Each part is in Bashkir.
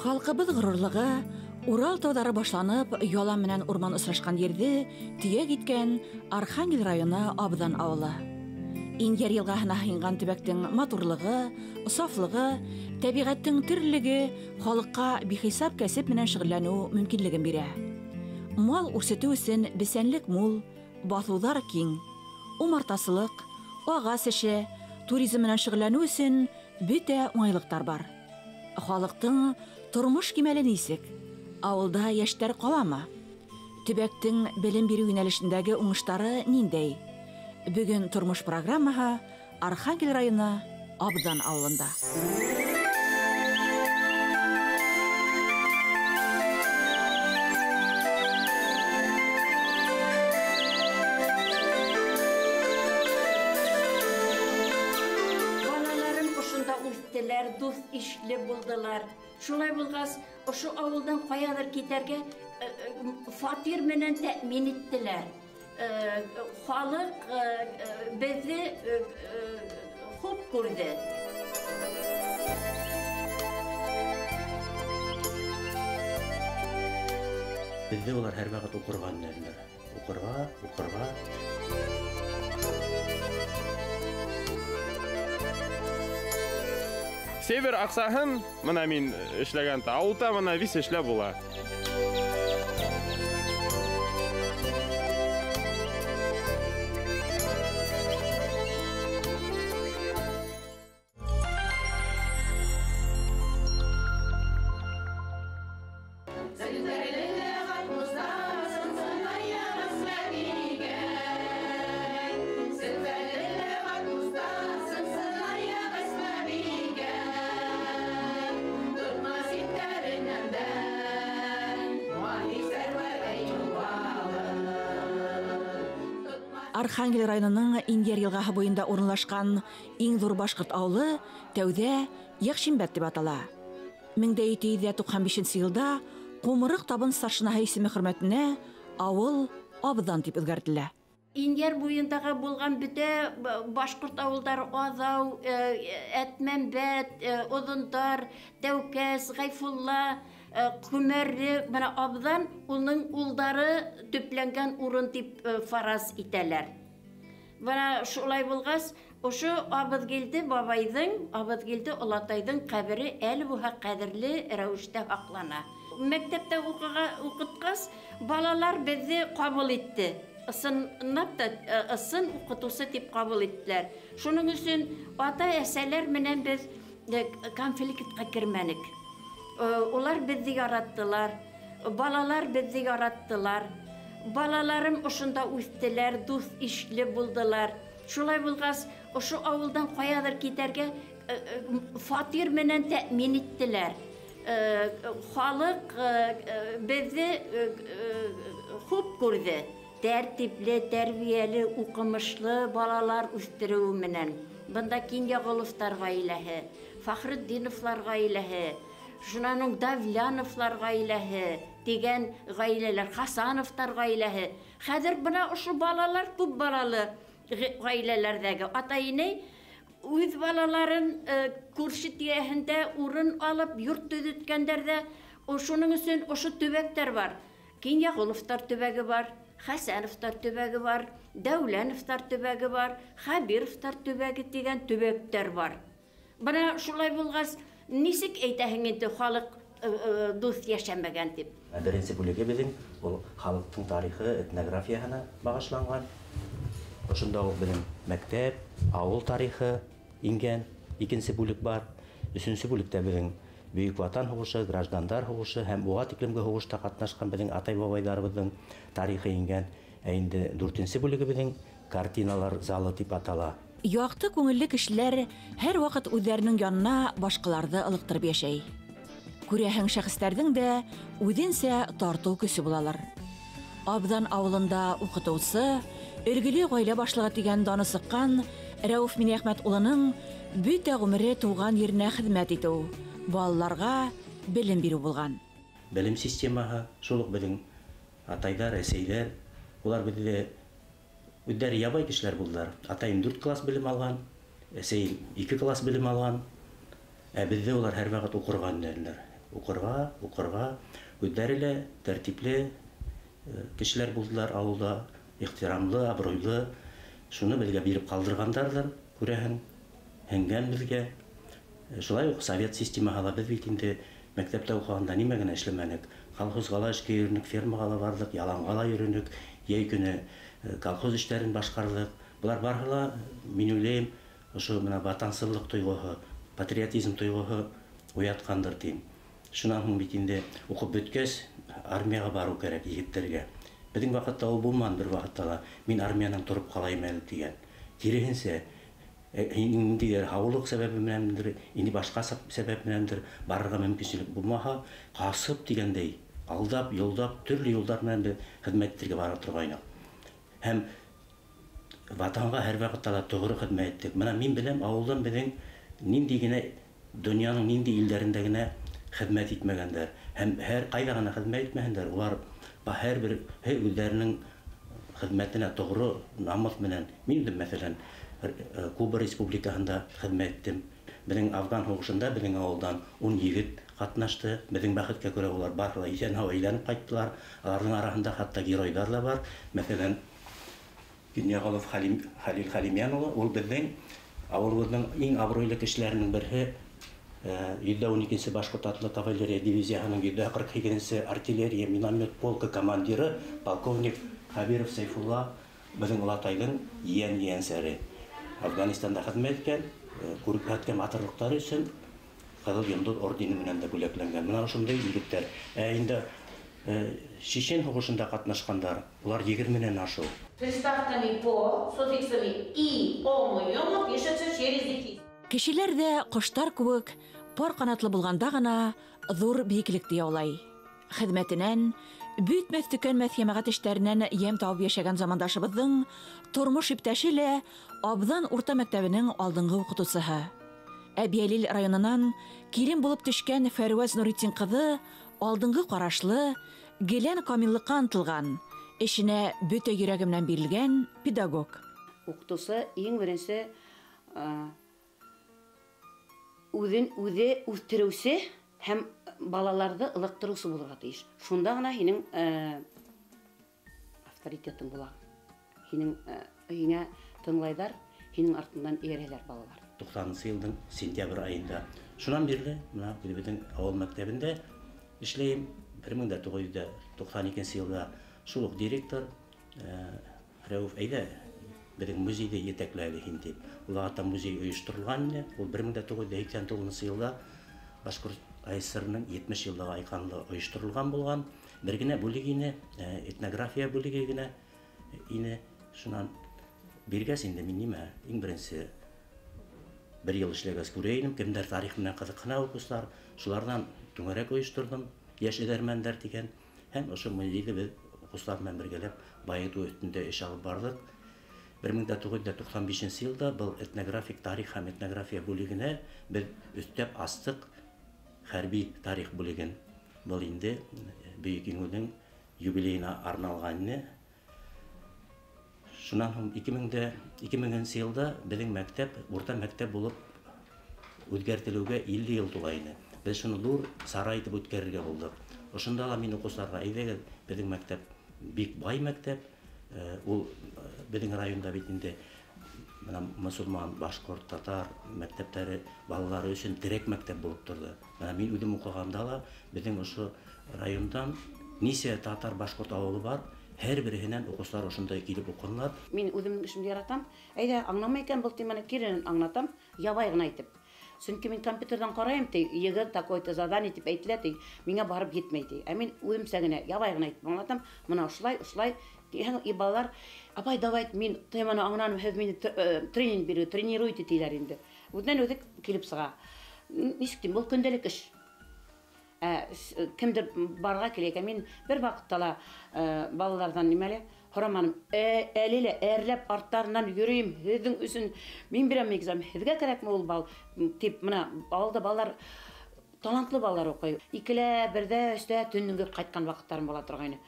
Халҡыбыҙ ғорурлығы Урал тауҙары башланып, ялан менән урман осрашҡан ерҙе төйәк иткән Архангел районы Абҙан ауылы. Ингәр йылғаһына һыйынған төбәктең матурлығы, сафлығы, тәбиғәттең төрлөлөгө халыҡҡа бихисап кәсеп менән шөғөлләнеү мөмкинлеген бирә. Мал үрсетеү өсөн бесәнлек мул, баҫыуҙар киң, умартасылыҡ, ағас эше, туризм менән шөғөлләнеү өсөн бөтә уңайлыҡтар бар. Халыҡтың тормош кимәле нисек? Ауылда йәштәр ҡаламы? Төбәктең белем биреү йүнәлешендәге уңыштары ниндәй? Бөгөн тормош программаһы Архангел районы Абҙан ауылында. Балаларым ошонда үҫтеләр, дуҫ ишле булдылар. Шулай булғас, ошо ауылдан ҡаяҙыр китәргә фатир менән тәьмин иттеләр. Халыҡ беҙҙе хуп күрҙе. Беҙҙе улар һәр ваҡыт уҡырға өндәнеләр. Уҡырға, уҡырға. Север аҡсаһын мына мин эшләгән ауылда мына вис эшләп була. Архангел районының Ингәр йылғаһы буйында урынлашҡан иң ҙур башҡорт ауылы тәүҙә Йәкшимбәт тип атала. 1795 йылда Ҡумырыҡ табын старшинаһы исеме хөрмәтенә ауыл Абҙан тип үҙгәртелә. Ингәр буйындағы булған бөтә башҡорт ауылдары Аҙау, Әтмәмбәт, Оҙондар, Тәүкәс, Ғәйфулла, Күмәрле, бына Абҙан уның улдары төпләнгән урын тип фараз итәләр. Бына шулай булғас, ошо Абыҙгилде бабайҙың, Абыҙгилде олатайҙың ҡәбере әле булһа ҡәҙерле рәүештә һаҡлана. Мәктәптә уҡытҡас, балалар беҙҙе ҡабул итте. Ысынлап та ысын уҡытыусы тип ҡабул иттеләр. Шуның өсөн ата-әсәләр менән беҙ конфликтҡа кермәнек. Улар беҙҙе яраттылар, балалар беҙҙе яраттылар. Балаларым ошонда үҫтеләр, дуҫ ишле булдылар. Шулай булғас, ошо ауылдан ҡаяҙыр китәргә фатир менән тәьмин иттеләр. Халыҡ беҙҙе хуп күрҙе. Тәртипле, тәрбиәле, уҡымышлы балалар үҫтереүе менән. Бында Кинйәғоловтар ғаиләһе, Фәхретдиновлар ғаиләһе, шунан һуң Давляновлар ғаиләһе тигән ғаиләләр, Хасановтар ғаиләһе. Хәҙер бына ошо балалар күп балалы ғаиләләрҙәге атай-инәй үҙ балаларын күрше тирәһендә урын алып йорт төҙөткәндәр ҙә, шуның өсөн ошо төбәктәр бар. Кинйәғоловтар төбәге бар, Хәсәновтар төбәге бар, Дәүләновтар төбәге бар, Хәбировтар төбәге тигән төбәктәр бар. Бына шулай булғас, нисек әйтәһең инде халыҡ дуҫ йәшәмәгән тип? Беренсе бүлеге беҙҙең ул халыҡтың тарихы, этнографияһына бағышланған. Ошонда уҡ беҙҙең мәктәп, ауыл тарихы ингән икенсе бүлек бар. Өсөнсө бүлектә беҙҙең Бөйөк Ватан һуғышы, граждандар һуғышы һәм уға тиклемге һуғышта ҡатнашҡан беҙҙең атай-бабайҙарыбыҙҙың тарихы ингән. Ә инде дүртенсе бүлеге беҙҙең картиналар залы тип атала. Яҡты күңелле кешеләр һәр ваҡыт үҙҙәренең янына башҡаларҙы ылыҡтырып йәшәй. Күрәһең, шәхестәрҙең дә үҙенсә тартыу көсө булалар. Абҙан ауылында уҡытыусы, өлгөлө ғаилә башлығы тигән даны сыҡҡан Рәүеф Минәхмәт улының бөтә ғүмере тыуған еренә хеҙмәт итеү, балаларға белем биреү булған. Белем системаһы шул уҡ беҙҙең атайҙар, әсәйҙәр, улар беҙҙе үҙҙәре ябай кешеләр булдылар. Атайым 4 класс белем алған, әсәйем 2 класс белем алған. Ә беҙҙе улар һәр ваҡыт уҡырға өндәнеләр. Уҡырға, уҡырға. Үҙҙәре лә тәртипле кешеләр булдылар ауылда, ихтирамлы, абруйлы. Шуны беҙгә биреп ҡалдырғандарҙыр, күрәһең, һеңгән беҙгә. Шулай уҡ совет системаһы ла, беҙ бит инде мәктәптә уҡығанда нимә генә эшләмәнек. Колхозға ла эшкә йөрөнөк, фермаға ла барҙыҡ, яланға ла йөрөнөк, йәй көнө колхоз эштәрен башҡарҙыҡ. Былар барыһы ла, мин уйлайым, ошо бына ватансыллыҡ тойғоһо, патриотизм тойғоһо уятҡандыр тим. Шунан һуң бит инде уҡып бөткәс армияға барыу кәрәк егеттәргә. Беҙҙең ваҡытта ул булманы бер ваҡытта ла. Мин армиянан тороп ҡалайым әле тигән. Киреһенсә, ниндәйҙер һаулыҡ сәбәбе менәндер, инде башҡа сәбәп менәндер барырға мөмкинселек булмаһа, ҡасып тигәндәй, алдап, юлдап, төрлө юлдар менән беҙ хеҙмәт итергә бара торғайныҡ. Һәм ватанға һәр ваҡытта ла тоғро хеҙмәт иттек. Бына мин беләм, ауылдан беҙҙең ниндәй генә донъяның ниндәй илдәрендә генә хеҙмәт итмәгәндәр. Һәм һәр ҡайҙа ғына хеҙмәт итмәһендәр, улар һәр бер үҙҙәренең хеҙмәтенә тоғро намыҫ менән. Мин үҙем, мәҫәлән, Куба Республикаһында хеҙмәт иттем. Беҙҙең Афган һуғышында беҙҙең ауылдан 10 егет ҡатнашты. Беҙҙең бәхеткә күрә улар барыһы ла иҫән-һау әйләнеп ҡайттылар. Аларҙың араһында хатта геройҙар ла бар. Мәҫәлән, Дөньяғолов Хәлил Хәлимйән улы, ул беҙҙең ауылыбыҙҙың иң абруйлы кешеләренең береһе. 112-нсе башҡорт атлы кавалерия дивизияһының 148-нсе артиллерия миномет полкы командиры полковник Хәбиров Сәйфулла беҙҙең олатайҙың ейән-ейәнсәре. Афганистанда хеҙмәт иткән, күрһәткән батырлыҡтары өсөн Ҡыҙыл Йондоҙ ордены менән дә бүләкләнгән. Бына ошондай егеттәр. Ә инде Шешен һуғышында ҡатнашҡандар, улар 20-нән ашыу. Приставками по, суффиксами и, ому, ёму пишется через дефис. Кешеләр ҙә ҡоштар кеүек пар ҡанатлы булғанда ғына ҙур бейеклекте яулай. Хеҙмәтенән, бөтмәҫ-төкәнмәҫ йәмәғәт эштәренән йәм табып йәшәгән замандашыбыҙҙың тормош иптәше лә Абҙан урта мәктәбенең алдынғы уҡытыусыһы. Әбйәлил районынан килен булып төшкән Фәрүәз Нуретдин ҡыҙы алдынғы ҡарашлы, гелән камиллыҡҡа ынтылған, эшенә бөтә йөрәге менән бирелгән педагог. Уҡытыусы иң беренсе үҙен үҙе үҫтереүсе һәм балаларҙы ылыҡтырыусы булырға тейеш. Шунда ғына һинең авторитетың була. Һинең һиңә тыңлайҙар, һинең артынан эйәрәләр балалар. 90-нсы йылдың сентябрь айында. Шунан бирле бына үҙебеҙҙең ауыл мәктәбендә эшләйем. 1992 йылда шул уҡ директор Рәүеф, әйҙә, беҙҙең музейҙы етәклә әле һин тип. Ул ваҡытта музей ойошторолған ине. Ул 1989 йылда Башҡорт АССР-ның 70 йыллығы айҡанлы ойошторолған булған. Бер генә бүлек ине, этнография бүлеге генә ине. Шунан биргәс инде мин нимә, иң беренсе бер йыл эшләгәс күрә инем, кемдәр тарих менән ҡыҙыҡһына уҡыусылар, шуларҙан түңәрәк ойошторҙом, йәш эҙәрмәндәр тигән. Һәм ошо музейҙы беҙ уҡыусылар менән бергәләп байытыу өҫтөндә эш алып барҙыҡ. 1995 йылда был этнографик тарих һәм этнография бүлегенә беҙ өҫтәп астыҡ хәрби тарих бүлеген. Был инде Бөйөк Еңеүҙең юбилейына арналған ине. Шунан һуң 2000 йылда беҙҙең мәктәп урта мәктәп булып үҙгәртелеүгә 50 йыл тула ине. Беҙ шуны ҙур сара итеп үткәрергә булдыҡ. Ошонда ла мин уҡыусыларға: әйҙәгеҙ, беҙҙең мәктәп бик бай мәктәп. Ул беҙҙең районда бит инде бына мосолман, башҡорт, татар мәктәптәре балалары өсөн терәк мәктәп булып торҙо. Бына мин үҙем уҡығанда ла беҙҙең ошо райондан нисә татар, башҡорт ауылы бар, һәр береһенән уҡыусылар ошондай килеп уҡынылар. Мин үҙемдең эшемде яратам. Әйҙә, аңламай икән был теманы, киренән аңлатам, ябай ғына итеп. Сөнки мин компьютерҙан ҡарайым, ти, ЕГЭ такой-то задание тип әйтелә, ти, миңә барып етмәй, ти. Ә мин үҙемсә генә, ябай ғына итеп аңлатам, бына ошолай, ошолай. И балалар, апай, давай, мин теманы аңланым, һеҙ мине тренинг биреү, тренируйте тиләр инде. Үҙенән үҙе килеп сыға. Нисек тим, был көндәлек эш. Кемдер барға килә икән, мин бер ваҡытта ла балаларҙан нимә лә һораманым. Әле лә әрләп арттарынан йөрөйөм, һеҙҙең өсөн мин бирәм экзамен, һеҙгә кәрәкме ул бал тип. Бына ауылда балалар, талантлы балалар уҡый. Икелә, берҙә, өстә төнгө ҡайтҡан ваҡыттарым була торғайны.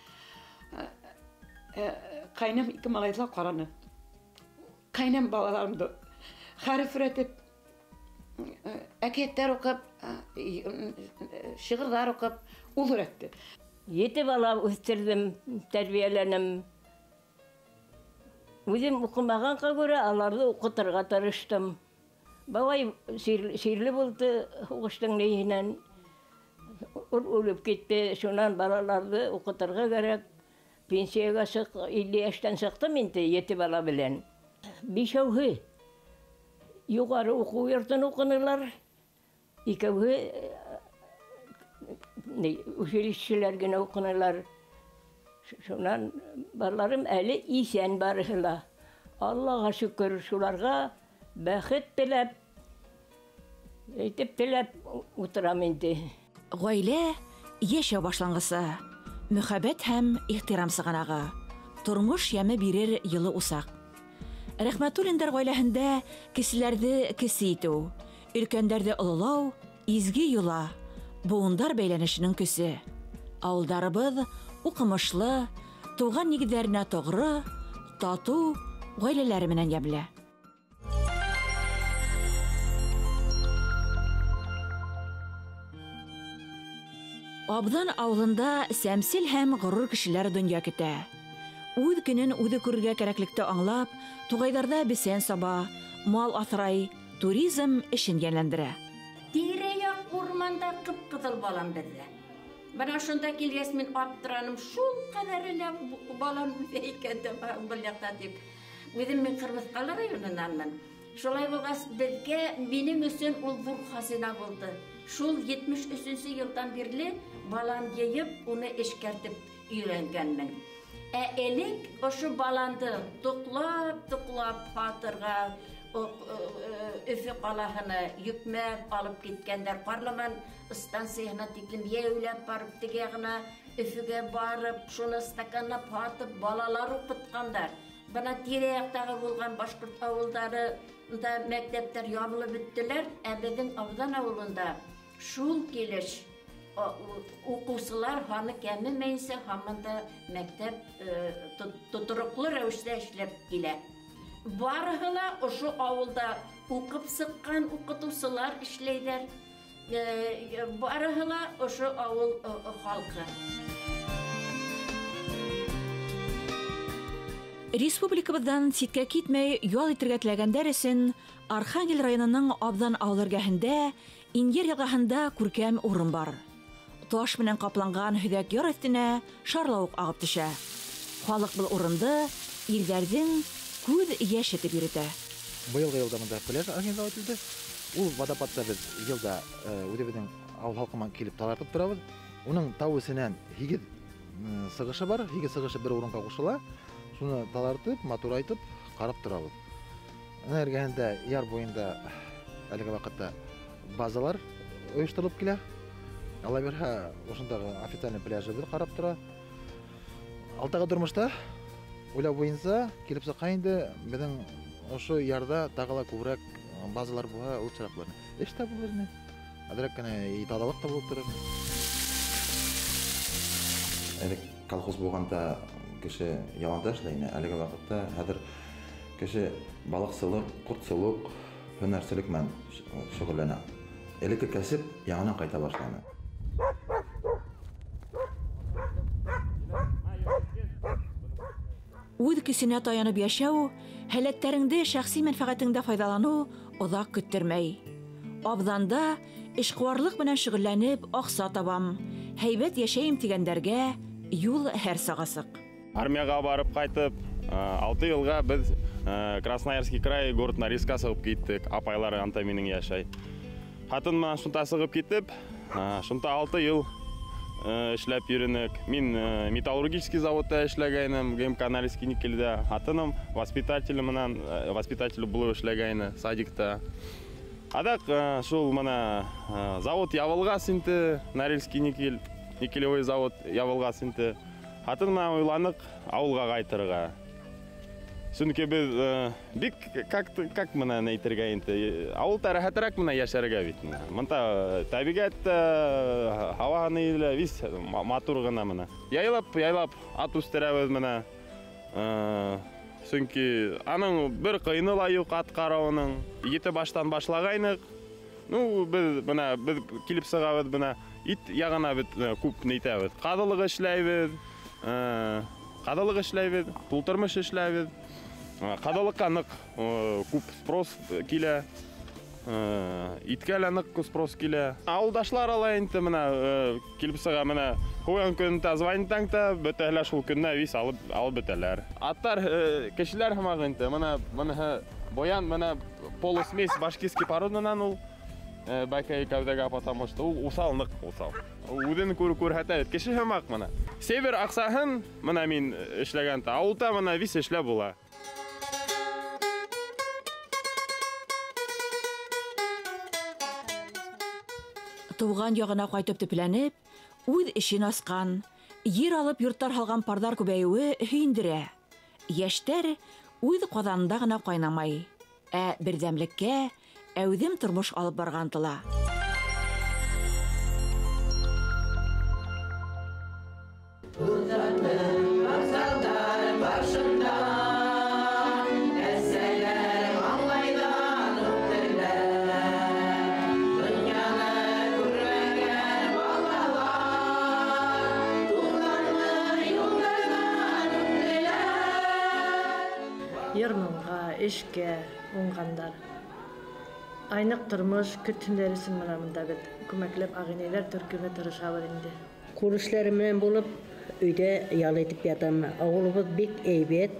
Ҡайным ике малайҙы ла ҡараны. Ҡайным балаларымды хәреф өйрәтеп, Әкиәттәр уҡып, шиғырҙар уҡып, ул өйрәтте. 7 бала үҫтерҙем, тәрбиәләнем. Үҙем уҡымағанға күрә аларҙы уҡытырға тырыштым. Бабай сирле булды һуғыштың ниһенән. Ул үлеп китте, шунан балаларҙы уҡытырға кәрәк. Пенсияға 50 йәштән сыҡтым инде 7 бала белән. 5-әүһе юғары уҡыу йортон уҡынылар, 2-әүһе училищеләр генә уҡынылар. Шунан балаларым әле иҫән барыһы ла. Аллаға шөкөр, шуларға бәхет теләп, әйтеп теләп ултырам инде. Ғаилә йәшәү башланғысы, мөхәббәт һәм ихтирам сығанағы, тормош йәме бирер йылы усаҡ. Рәхмәтуллиндар ғаиләһендә кешеләрҙе кесе итеү, өлкәндәрҙе ололау изге йола, быуындар бәйләнешенең көсө. Ауылдарыбыҙ уҡымышлы, тыуған нигеҙҙәренә тоғро, татыу ғаиләләре менән йәмле. Абҙан ауылында сәмсел һәм ғорур кешеләр донъя көтә. Үҙ көнөн үҙе күрергә кәрәклекте аңлап, туғайҙарҙа бесән саба, мал аҫрай, туризм эшен йәнләндерә. Тирә-яҡ урманда ҡып-ҡыҙыл балан беҙҙә. Бына шунда килгәс мин аптыраным, шул ҡәҙәре лә балан үҫә икән дә был яҡта тип. Үҙем мин Ҡырмыҫҡалы районынанмын. Шулай булғас, беҙгә, минең өсөн ул ҙур хазина булды. Шул 73-нсе йылдан бирле балан йыйып, уны эшкәртеп өйрәнгәнмен. Ә элек ошо баланды тоҡлап-тоҡлап һатырға Өфө ҡалаһына йөкмәп алып киткәндәр. Ҡарламан станцияһына тиклем йәйәүләп барып, теге яғына Өфөгә барып, шуны стаканлап һатып, балалар уҡытҡандар. Бына тирә-яҡтағы булған башҡорт ауылдарында мәктәптәр ябылып бөттөләр, ә беҙҙең Абҙан ауылында шул килеш уҡыусылар һаны кәмемәйенсә һаман да мәктәп тотороҡло рәүештә эшләп килә. Барыһы ла ошо ауылда уҡып сыҡҡан уҡытыусылар эшләйҙәр. Барыһы ла ошо ауыл халҡы. Республикабыҙҙан ситкә китмәй ял итергә теләгәндәр өсөн Архангел районының Абҙан ауыл эргәһендә Инйәр йылғаһында күркәм урын бар. Таш менән ҡапланған һөҙәк яр өҫтөнә шарлауыҡ ағып төшә. Халыҡ был урынды ирҙәрҙең күҙ йәше тип йөрөтә. Быйылғы йылда бында пляж организовать ителде. Ул водопадта беҙ йылда үҙебеҙҙең ауыл халҡы менән килеп таҙартып торабыҙ. Уның тау эсенән 8 сығышы бар, 8 сығышы бер урынға ҡушыла. Шуны таҙартып, матурайтып ҡарап торабыҙ. Уның эргәһендә яр буйында әлеге ваҡытта базалар ойошторолоп килә. Алла бирһә, ошондағы официальный пляжыбыҙ ҡарап тора. Алдағы тормошта уйлау буйынса килеп сыҡҡан инде беҙҙең ошо ярҙа тағы ла күберәк базалар булһа, лучшераҡ булыр. Эш тә булыр ине. Әҙерәк кенә таҙалыҡ та булып торор. Элек колхоз булғанда кеше яланда эшләй ине. Әлеге ваҡытта хәҙер кеше балыҡсылыҡ, ҡортсолоҡ, һөнәрселек менән шөғөлләнә. Элекке кәсеп яңынан ҡайта башланы. Үҙ көсөнә таянып йәшәү, һәләттәреңде шәхси мәнфәғәтеңдә файҙаланыу оҙаҡ көттөрмәй. Абҙанда эшҡыуарлыҡ менән шөғөлләнеп аҡса табам, һәйбәт йәшәйем тигәндәргә юл һәр саҡ асыҡ. Армияға барып ҡайтып, 6 йылға беҙ Красноярский край, город Норильска сығып киттек. Апайлар анта минең йәшәй. Ҡатын менән шунда сығып китеп, шунда 6 йыл эшләп йөрөнөк. Мин металлургический заводта эшләгәйнем, ГМК Норильский никельдә. Ҡатыным воспитатель менән, воспитатель булып эшләгәйне садикта. Аҙаҡ шул мына завод ябылғас инде, Норильский никель, никелевый завод ябылғас инде. Ҡатын менән уйланыҡ ауылға ҡайтырға. Сөнки беҙ бик как менән әйтергә инде, ауылда рәхәтерәк менән йәшәргә бит. Бында тәбиғәт, һауаһы илә вис матур ғына менә. Яйлап ат үҫтерәбеҙ менә. Сөнки аның бер ҡыйыны ла юҡ ат ҡарауының. 7 баштан башлағайныҡ. Ну, беҙ бына беҙ килеп сығабыҙ бына ит яғына бит күп нейтәбеҙ. Ҡаҙылыҡ эшләйбеҙ, ҡаҙылыҡ эшләйбеҙ, тултырмыш эшләйбеҙ. Ҡаҙылыҡҡа ныҡ күп спрос килә. Иткә лә ныҡ спрос килә. Ауылдашлар ала инде бына килеп сыға бына һуған көнөндә звонитаң та бөтәһе лә шул көнөнә вис алып бөтәләр. Аттар кешеләр һымаҡ инде. Бына быныһы Боян бына полусмесь башкирский породанан ул бәкәй кәүҙәгә, потому что ул уҫал, ныҡ уҫал. Үҙен күрһәтә бит. Кеше һымаҡ бына. Север аҡсаһын бына мин эшләгән ауылда бына вис эшләп була. Тыуған яғына ҡайтып төпләнеп, үҙ эшен асҡан, ер алып йорттар һалған парҙар күбәйеүе һөйөндөрә. Йәштәр үҙ ҡаҙанында ғына ҡайнамай, ә берҙәмлеккә әүҙем тормош алып барған ынтыла. Йыр-моңға, эшкә уңғандар. Айныҡ тормош көтһөндәр өсөн бына бында беҙ күмәкләп ағинәйләр төркөмө тырышабыҙ инде. Ҡул эштәре менән булып өйҙә ял итеп ятам. Ауылыбыҙ бик әйбәт,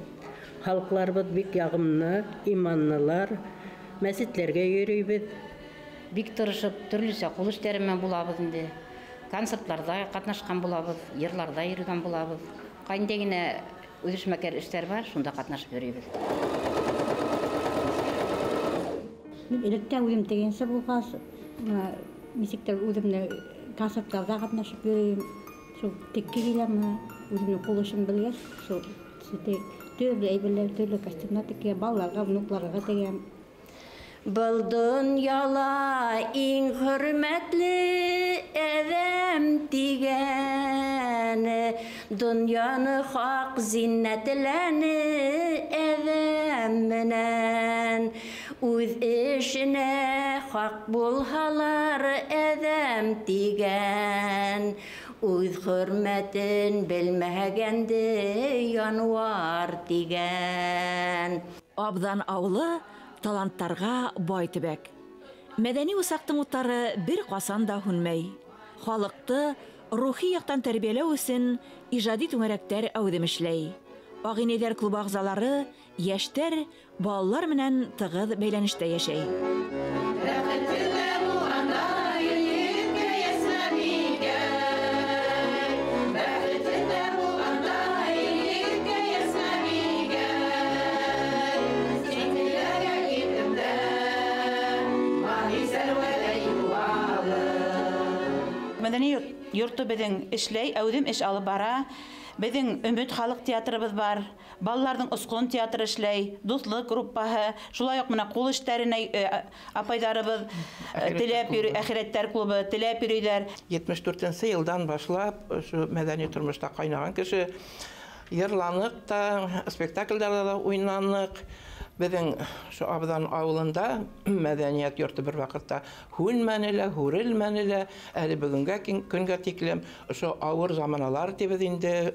халыҡларыбыҙ бик яғымлы, иманлылар. Мәсетләргә йөрөйбөҙ. Бик тырышып, төрлөсә ҡул эштәре менән булабыҙ инде. Концертларҙа ҡатнашҡан булабыҙ, йырларҙа йөрөгән булабыҙ. Ҡайҙа генә үҙешмәкәр эштәр бар, шунда ҡатнашып йөрөйбөҙ. Мин электән үҙем тегенсе булғас, нисектер үҙемде концерттарҙа ҡатнашып йөрөйөм. Шул текке киләм, үҙемдең ҡул эшен белгәс, шул төрлө әйберләр, төрлө костюмдар теккә, балаларға, внукларға тегәм. Был донъяла иң хөрмәтле әҙәм тигәне, донъяны хаҡ зиннәтләне әҙәм менән. Үҙ эшенә хаҡ булһалар әҙәм тигән, үҙ хөрмәтен белмәгәнде януар тигән. Абҙан ауылы таланттарға бай төбәк. Мәҙәни усаҡтың уттары бер ҡасан да һүнмәй. Халыҡты рухи яҡтан тәрбиәләү өсөн ижади түңәрәктәр әүҙем эшләй. Ағинәйҙәр клубы ағзалары йәштәр, балалар менән тығыҙ бәйләнештә йәшәй. Мәҙәни йорто беҙҙең эшләй, әүҙем эш алып бара. Беҙҙең Өмөт халыҡ театрыбыҙ бар, балаларҙың Осҡон театры эшләй, Дуҫлыҡ группаһы, шулай уҡ бына ҡул эштәренә апайҙарыбыҙ теләп йөрөй, әхирәттәр клубы теләп йөрөйҙәр. 74-нсе йылдан башлап ошо мәҙәни тормошта ҡайнаған кеше йырланыҡ та, спектаклдәрҙә лә уйнаныҡ. Беҙҙең ошо Абҙан ауылында мәҙәниәт йорто бер ваҡытта һүнмәне лә, һүрелмәне лә, әле бөгөнгә көнгә тиклем ошо ауыр заманалар тибеҙ инде,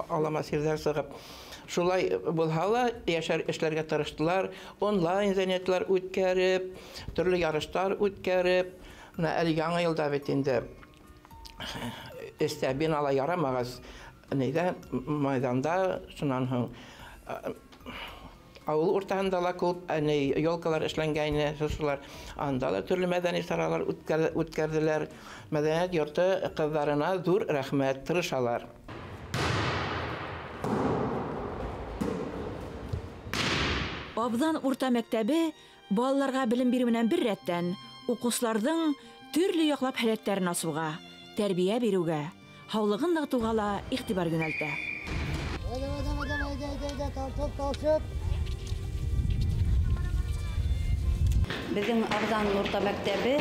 алама сирҙәр сығып. Шулай булһа ла йәшәр эшләргә тырыштылар, онлайн занятиелар үткәреп, төрлө ярыштар үткәреп. Бына әле яңы йылда бит инде эстә бинала ярамағас, нейҙә майҙанда, шунан һуң ауыл уртаһында ла күп елкалар эшләнгәйне, шушылар. Анда ла төрлө мәҙәни саралар үткәрҙеләр. Мәҙәниәт йорто ҡыҙҙарына ҙур рәхмәт, тырышалар. Абҙан урта мәктәбе балаларға белем биреү менән бер рәттән уҡыусыларҙың төрлө яҡлап һәләттәрен асыуға, тәрбиә биреүгә, һаулығын нығытыуға ла иғтибар йүнәлтә. Беҙҙең Абҙан урта мәктәбе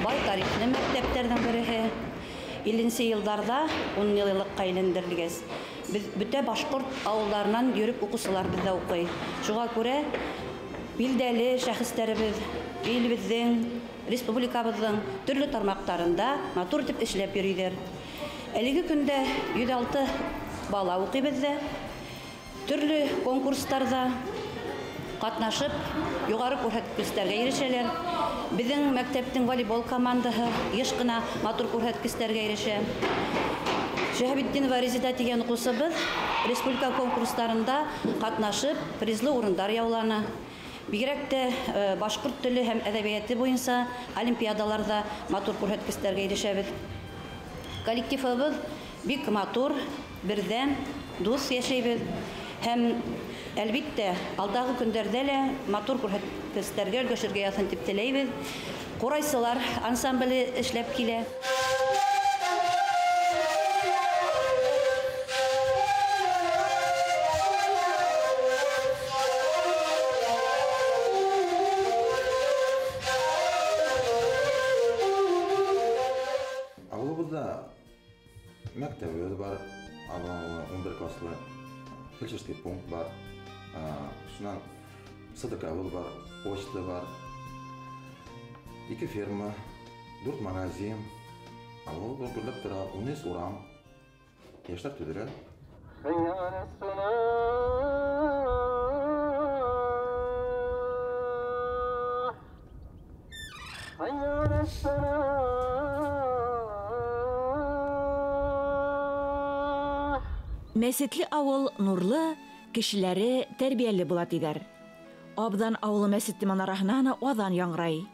бай тарихлы мәктәптәрҙең береһе. 50-нсе йылдарҙа 10 йыллыҡҡа әйләндерелгәс, беҙ бөтә башҡорт ауылдарынан йөрөп уҡыусылар беҙҙә уҡый. Шуға күрә билдәле шәхестәребеҙ, илебеҙҙең, республикабыҙҙың төрлө тармаҡтарында матур итеп эшләп йөрөйҙәр. Әлеге көндә 106 бала уҡый беҙҙә. Төрлө конкурстарҙа ҡатнашып, юғары күрһәткестәргә ирешәләр. Беҙҙең мәктәптең волейбол командаһы йыш ҡына матур күрһәткестәргә ирешә. Шәһабетдинова Резида тигән уҡыусыбыҙ республика конкурстарында ҡатнашып, призлы урындар яуланы. Бигерәк тә башҡорт теле һәм әҙәбиәте буйынса олимпиадаларҙа матур күрһәткестәргә ирешәбеҙ. Коллективыбыҙ бик матур, берҙәм, дуҫ йәшәйбеҙ. Һәм әлбиттә, алдағы көндәрҙә лә матур күрһәткестәргә өлгәшергә яҙһын тип теләйбеҙ. Ҡурайсылар ансамбле эшләп килә. Ауылыбыҙҙа мәктәбебеҙ бар, 11 класслы фельдшерский пункт бар, шунан СДК-быҙ бар, почта бар, 2 ферма, 4 магазин, ауыл гөрләп тора, 13 урам, йәштәр төҙөлә. Мәсетле ауыл нурлы, кешеләре тәрбиәле була тиҙәр. Абҙан ауылы мәсете манараһынан аҙан яңғырай.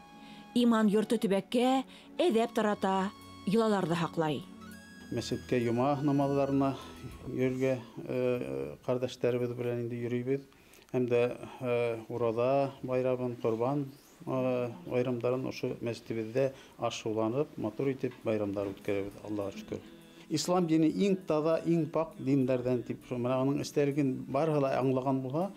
Иман йорто төбәккә әҙәп тарата, йолаларҙы һаҡлай. Мәсеткә йома намаҙҙарына йөргә ҡәрҙәштәребеҙ белән инде йөрөйбөҙ. Һәм дә Ураҙа байрамын, Ҡорбан байрамдарын ошо мәсетебеҙҙә ашыуланып, матур итеп байрамдар үткәрәбеҙ, Аллаға шөкөр. Ислам дине иң таҙа, иң пак диндәрҙән тип, бына уның эстәлеген барыһы ла аңлаған булһа,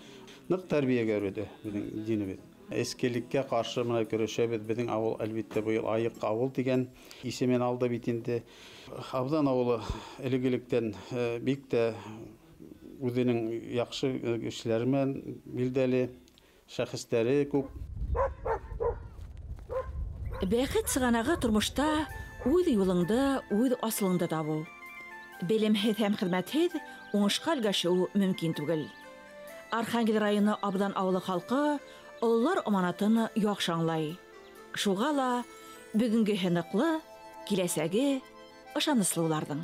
ныҡ тәрбиәгә өйрәтә беҙҙең динебеҙ. Эскелеккә ҡаршы бына көрәшәбеҙ. Беҙҙең ауыл әлбиттә быйыл Айыҡ ауыл тигән исемен алды бит инде. Абҙан ауылы элек-электән бик тә үҙенең яҡшы кешеләре менән билдәле, шәхестәре күп. Бәхет сығанағы тормошта үҙ юлыңды, үҙ асылыңды табыу. Белемһеҙ һәм хеҙмәтһеҙ уңышҡа өлгәшеү мөмкин түгел. Архангел районы Абҙан ауылы халҡы ололар аманатын яҡшы аңлай. Шуға ла бөгөнгөһө ныҡлы, киләсәге ышаныслы уларҙың.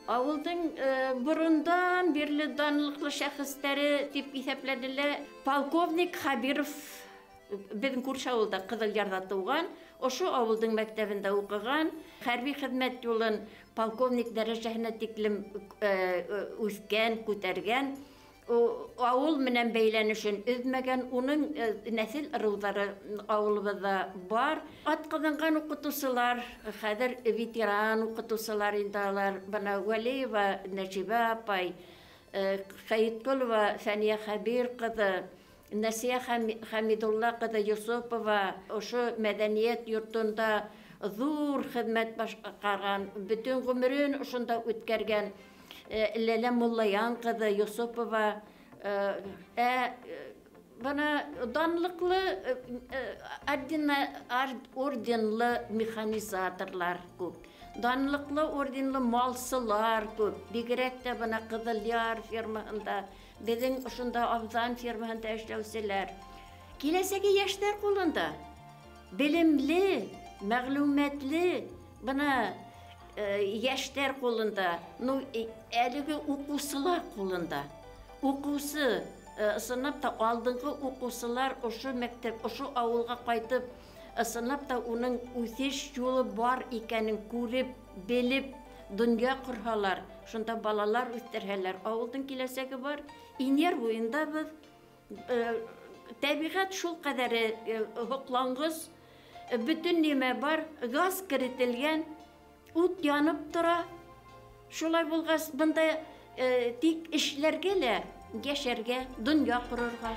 Ауылдың борондан бирле данлыҡлы шәхестәре тип иҫәпләнелә. Полковник Хабиров беҙҙең күрше ауылда Ҡыҙылъярҙа тыуған, ошо ауылдың мәктәбендә уҡыған, хәрби хеҙмәт юлын полковник дәрәжәһенә тиклем үҫкән, күтәргән, ауыл менән бәйләнешен өҙмәгән, уның нәҫел ырыуҙары ауылыбыҙҙа бар. Атҡаҙанған уҡытыусылар, хәҙер ветеран уҡытыусылар инде алар, бына Вәлиева Нәжибә апай, Хәйетҡолова Фәниә Хәбир ҡыҙы, Нәсиә Хәмидулла ҡыҙы Йосопова ошо мәҙәниәт йортонда ҙур хеҙмәт башҡарған, бөтөн ғүмерен ошонда үткәргән Ләлә Муллаян ҡыҙы Йосопова, бына данлыҡлы орденлы механизаторлар күп, данлыҡлы орденлы малсылар күп, бигерәк тә бына Ҡыҙылъяр фермаһында, беҙҙең ошонда Абҙан фермаһында эшләүселәр. Киләсәге йәштәр ҡулында, белемле, мәғлүмәтле бына йәштәр ҡулында, ну әлеге уҡыусылар ҡулында. Уҡыусы, ысынлап та алдынғы уҡыусылар ошо мәктәп, ошо ауылға ҡайтып, ысынлап та уның үҫеш юлы бар икәнен күреп, белеп, донъя ҡорһалар, шунда балалар үҫтерһәләр, ауылдың киләсәге бар. Инйәр буйында беҙ, тәбиғәт шул ҡәҙәре һоҡланғыс, бөтөн нимә бар, газ керетелгән, ут янып тора. Шулай булғас, бында тик эшләргә лә, йәшәргә, донъя ҡорорға.